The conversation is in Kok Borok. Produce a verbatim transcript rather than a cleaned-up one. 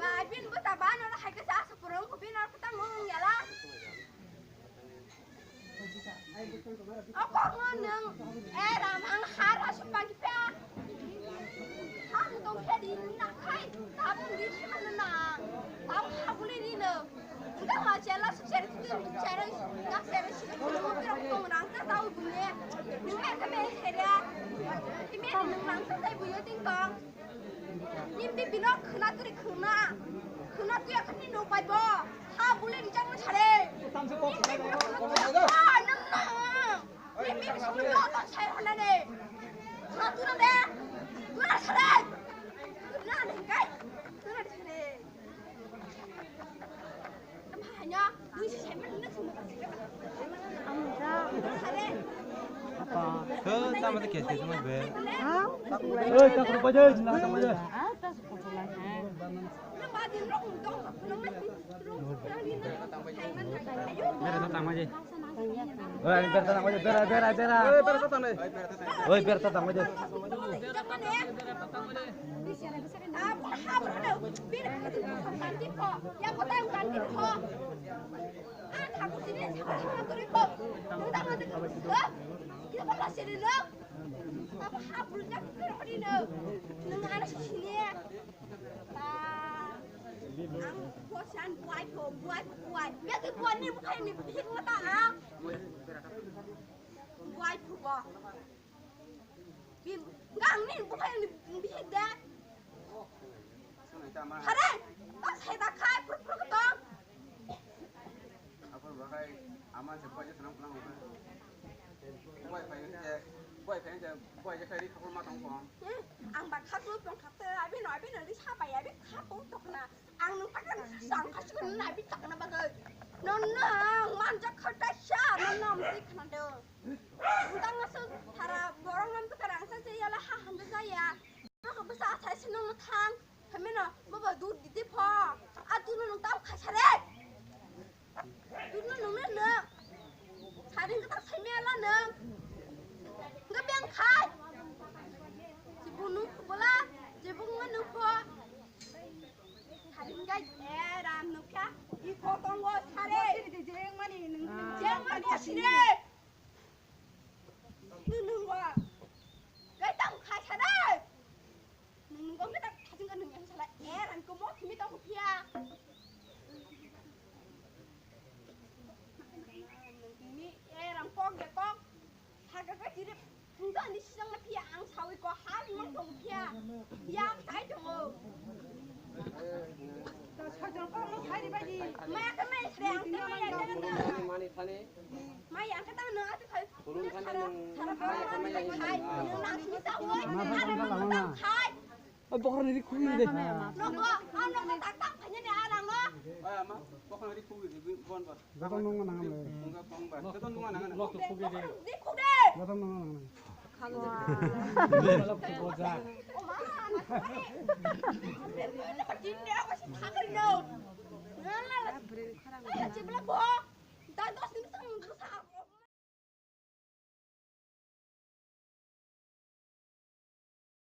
Bai, bini bwsa ba, nono hai khe sa aswk kwrwng, bini oro kwtal nwng wng ya la. O kokno nwng, eh, ram ang har aswk pagi pha. Ha, nwng tong khe di, na khai, tabuk di, si mano na. Tabuk ha buli di nwng. Wngkha ma chela swk seri, swk seri, swk seri, swk seri, swk seri, swk seri, rang cha tau buni. Nwng me khe me seri. Ime nwng rang cha tai buyo ting tong. Nim di bino khwna turi khwna. Khwna tuya khani no pai bo. Ha bule ni chang sare. Nim di bino khwna tuya. Ah, nang na. Nim di bino khwna tuya sai hona ne. Khwna tuya de. Tuya sare. Tuya ne kai. Tuya sare. Apa? Ke, tama te kete sama be. Oi, tak rupa je, jinang tama je. Mere na tama je. Oi, ani bera tama je, bera, bera, bera. Oi, bera tama je. Oi, bera tama je. Buai phubo. Bin, gang ni bukai ni bihik de. Hare, tak saya tak khai pur pur ketok. Apa bahai aman sebuah je senang pulang apa? Buai payu je, buai payu je, buai je kari kapur matang kong. Ang bak khak lu pong khak te, abi no, abi no di sapai, abi khak pong tok na. Ang nung pakan sang khasuk na, abi tak na bagai. Non na, manja khata sha, non na, mesti kena de. Tang aswk sara borok nam kwthar ang sa se yala ha hamjak jaya. Nokha bwsa asai se nokno thang. Phaimano bobo dur didi pho. A dur no nung tamo khaisa re. Dur no nung no no. Saring kwthar sai mela no. Nga beng khai. Jibu nung bola. Jibu nung pho. Saring gai era nukha. I pho tongo sare. Jeng mani nung. Jeng mani asire. Nung nung wa. Gai tamo khai sa dai. Nung nung gom ta khajing ka nung yang sala. Eh, ran ko mo kimi tamo phiya. Nung kimi, eh, ran kok ya kok. Haga ka jiri. Nung ta ni sijang na phiya ang sawi ko ha mang tong phiya. Ya sai tong o. Maya ka maya sre ang ta maya ta ta. Maya ang ka ta nung ati khai. Oi, bokhorni ri khugwi de. Joto nungma nangam le. Joto nungma nangam. Joto nungma nangam.